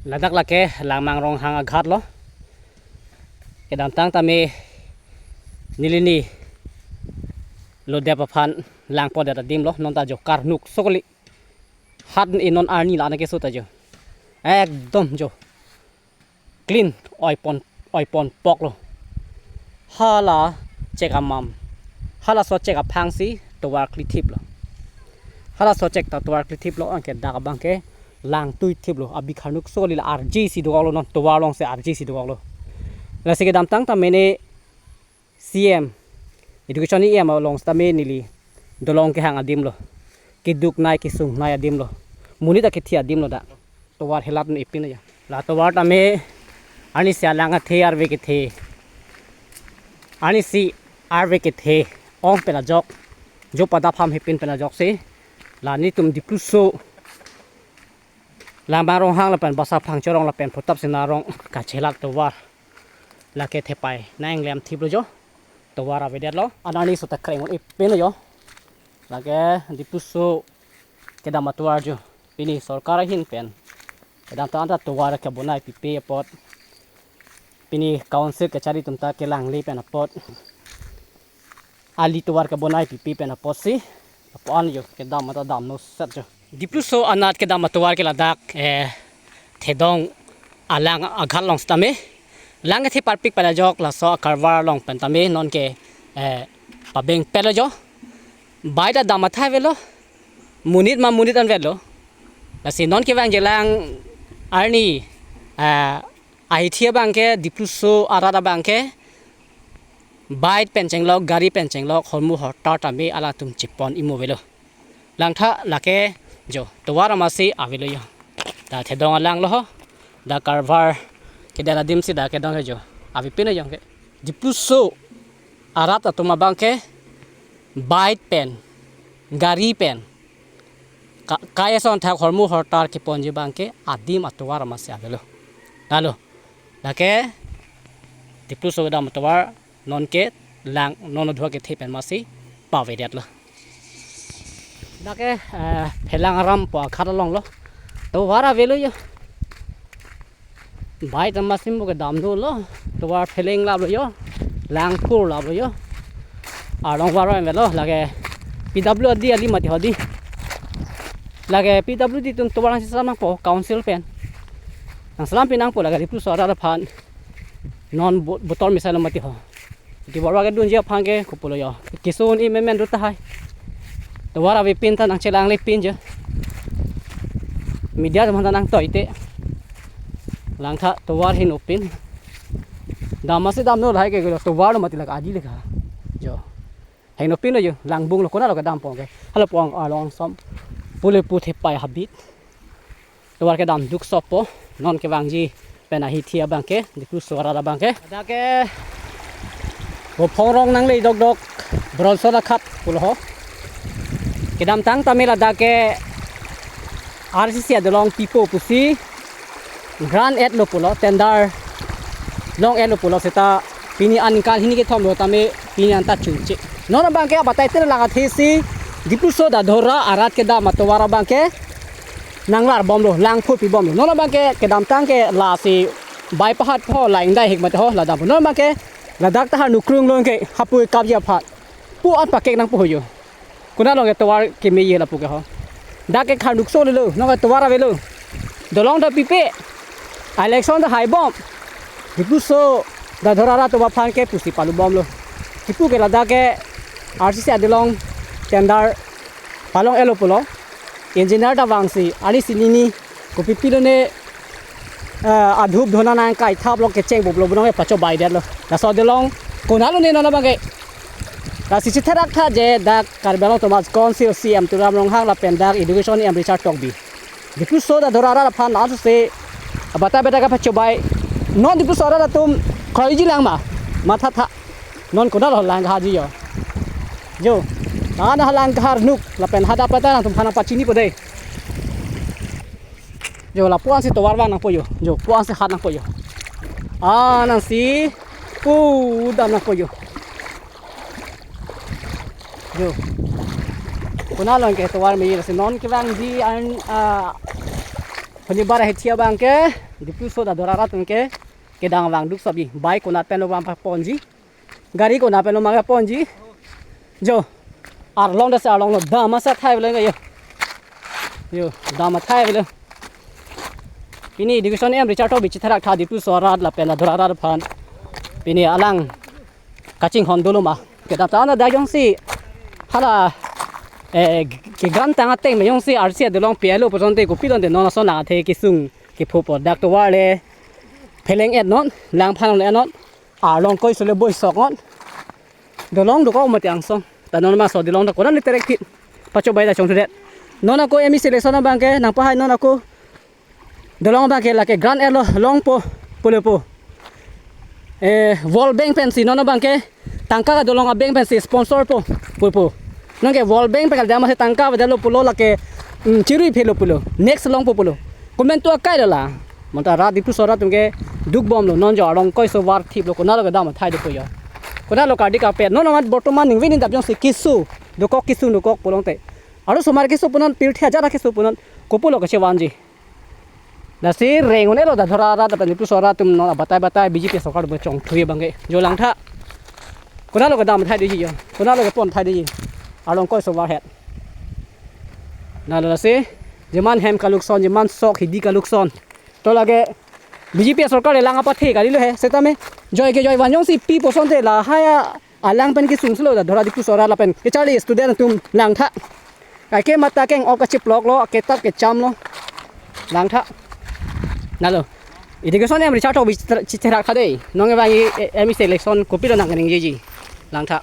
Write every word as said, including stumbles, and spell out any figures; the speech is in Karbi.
Ladak lake Langmang Ronghang aghat lo. Kedamtang tame neli ni lodep aphan langpo det adim lo, non ta jo karnuk sokoli. Hat inon arni la na keso ta jo. Ekdom jo. Clean oipon, oipon pok lo. Hala chek amam. Hala so chek aphang si tovar klithip lo. Hala so chek ta tovar klithip lo, anke dak abang ke lang tuithip lo. Abi karnuk sokoli la arje si dokok lo, non tovar along si arje si dokok lo. Lasi kedamtang tame ne C M, Education E M along tame neli dolong kehang adim lo. Keduk nei kesung nei adim lo. Monit akethi adim lo dak. Tovar helat nu ipin aja. La tovar tame arnisi alang athe arve kethe. Arnisi arve kethe. Ong pen ajok. Jo pada pham hepin pen ajok si. La netum Dipluso Langmang Ronghang lapen Basaphang Chorong lapen Protap Singnar Rong kachelat tovar. Lake thepai nang lem thip lo jo. Tovar avedet lo. Anani sota kreng un ipin lo jo. Lake Dipluso kedam atovar jo. Pini sorkar ahin pen kedamtang ta tovar kebonai pipe apot. Pini council kachari atum ta kelangle pen apot. Ali tovar kebonai pipe pen apot si. Apot an jo kedam ata damno set jo. Dipluso anat kedam atovar ke ladak, eh, Thedong alang aghat along tame. Lang kethe parpik pen ajok laso akarvar along pen tame non ke, eh, pabeng pet lo jo. Bai ta dam athai avelo. Monit ma monit an avelo. Lasi non kevangji alang arni, eh, ahithi abang ke Dipluso arat abang ke bike pen chenglok, gari pen chenglok, hormu hortar tame alangtum chepon imo avelo. Langtha lake jo, tovar amatsi avelo jo. Da Thedong alang lo ho. Da karvar kedet adim si da kedong ke jo. Avepin jo ke. Dipluso arat atum abang ke bike pen, gari pen, ka-, kai ason thak hormu hortar keponji abang ke adim atovar amatsi avelo. Lalo. Lake Dipluso kedam atovar non ke lang non adhuak kethe pen amatsi pavedet lo. Lake, eh, Phelang Aram pu aghat along lo. Tovar avelo jo. Bai ta amatsi mo kedam dolo. Tovar pheleng lap lo jo. Lang phur lap lo jo. Arlong var avelo. Lake P W D ali mati hodi. Lake P W D atum tovar nangselam nangpo council pen. Nangselam pi nangpo lake Dipluso arat aphan. Non bo-, botol misa lo mati ho. Di borwa kedunji aphan ke kopulo jo. Keso un-e menmen do tahai. Tovar avepin ta nangchelangle pin jo. Media atum aphan ta nangtoi te. Langtha tovar heno pin. Dam amatsi damno lahai ke lo tovar lo mati lake adi lake. Jo. Heno pin lo jo. Langbung lo konat lo kedam pon ke. Hala pon along som. Pule pu thepai habit. Tovar kedam duk sopo, non kevangji pen ahithi abang ke, Dipluso arat abang ke. Dak ke Bophong Rong nangle dokdok, Bronson Akhat pulo ho. Kedamtang tame ladak ke R C C adolong pipo pusi grant et lo pulo, tender long et lo pulo seta pini aningkan hini kethom lo tame pini anta chunche. Non abang ke abatai tir lang athe si Dipluso Dadhora arat kedam atovar abang ke nanglar bomlo, lang phur pi bomlo. Non abang ke kedamtang ke lasi bai pahat pho la ingdai hik mate ho la dam. Non abang ke ladak ta har nukrung long ke hapu kapji aphan. Pu an pakek nangpo ho jo. Konat along ke tovar kemeji lapu ke ho. Dak ke kharnuk sokoli lo, non ke tovar avelo. Dolong ta pipe. Election ta hai bom. Dipluso Dadhora arat atum aphan ke pusi palu bomlo. Kipu ke ladak ke R C C adolong tender palong et lo pulo. Engineer ta vangsi, arnisi nini kopi pilo ne, eh, adhup dhona nangkai thap lo kecheng boblo bonong e pachobai det lo. Laso adolong konat lo ne non abang ke. Lasi chitherak tha je dak Karbi Anglong Autonomous Council C M Tuliram Ronghang lapen dak Education E M Richard Tokbi. Dipluso Dadhora arat aphan laso se abatai beta ka pachobai. Non Dipluso arat atum kroiji lang ma. Matha tha. Non konat lo lang haji jo. Jo. Tan ha lang kharnuk lapen hadak peta nangtum aphan nangpachinipo dei. Jo lapu ansi tovar vang nangpo jo. Jo pu ansi hat nangpo jo. Ah nangsi pu dam nangpo jo. Jo. Konat along ke tovar me lasi non kevangji an, ah, Shonibar ahithi abang ke. Diphu so da Dora rat atum ke kedang vangduk sobi. Bike konat pen lo vang ponji. Gari konat pen lo mang ponji. Jo. Arlong da se arlong lo dam asa thai bele yo. Yo, dam athai bele. Pini education em Richard Tokbi chetherak tha Diphu so arat lapen la Dora rat aphan. Pini alang kachinghon dolo ma. Kedam ta na da jongsi hala, eh, kegan tang ateng me jongsi arsi adolong pialo puson te kopilon te non ason athe kesung kephopo dak tovar le pheleng et non, langphan le non, arlong koi sole boi sok non. Dolong dokok mati angsong. Ta non ma so dolong ta konat ni terek thit. Pacho bai ta chong thudet. Non ako M E selection abang ke nangpahai non ako dolong abang ke lake grant erlo longpo pulo po. Eh, World Bank pensi non abang ke tangka ka dolong a bank pensi sponsor po pulo po. Non ke World Bank pen kal dama se tangka vedetlo pulo lake, mm, chirui phelo pulo. Next longpo pulo. Comment to akai lo la. Manta rat Diphu so rat atum ke dukbomlo non jo arlong koi so var thiplo konatlo kedam athai dopo yo. Konatlo kardi kapet non amat bortoman ningve ningdap jongsi keso dokok keso dokok pulote. Aro somar keso punon pirthe ajat keso punon kopulo kechevanji. Lasi reng un-elo da Dora rat lapen Diphu so rat atum non abatai batai B J P sorkar bo chongthui abang ke. Jo langtha. Konatlo kedam athai doji yo. Konatlo kepon athai doji. Arlong koi so var het. Na lasi jeman hem kalukson, jeman sok hidi kalukson. To lake B J P sorkar le lang apathe kalilo he. Setame joi ke joi van jongsi pi puson te lahai alang pen kesung selo da Dora Diphu so arat lapen kecharli student atum langtha. Kaike mata keng ok kachiplok lo, ketap kecham lo. Langtha. Nalo. Education em Richard Tokbi chetherak tha dei. Non abang i, eh, M E selection kopilo nangkaningjeji. Langtha.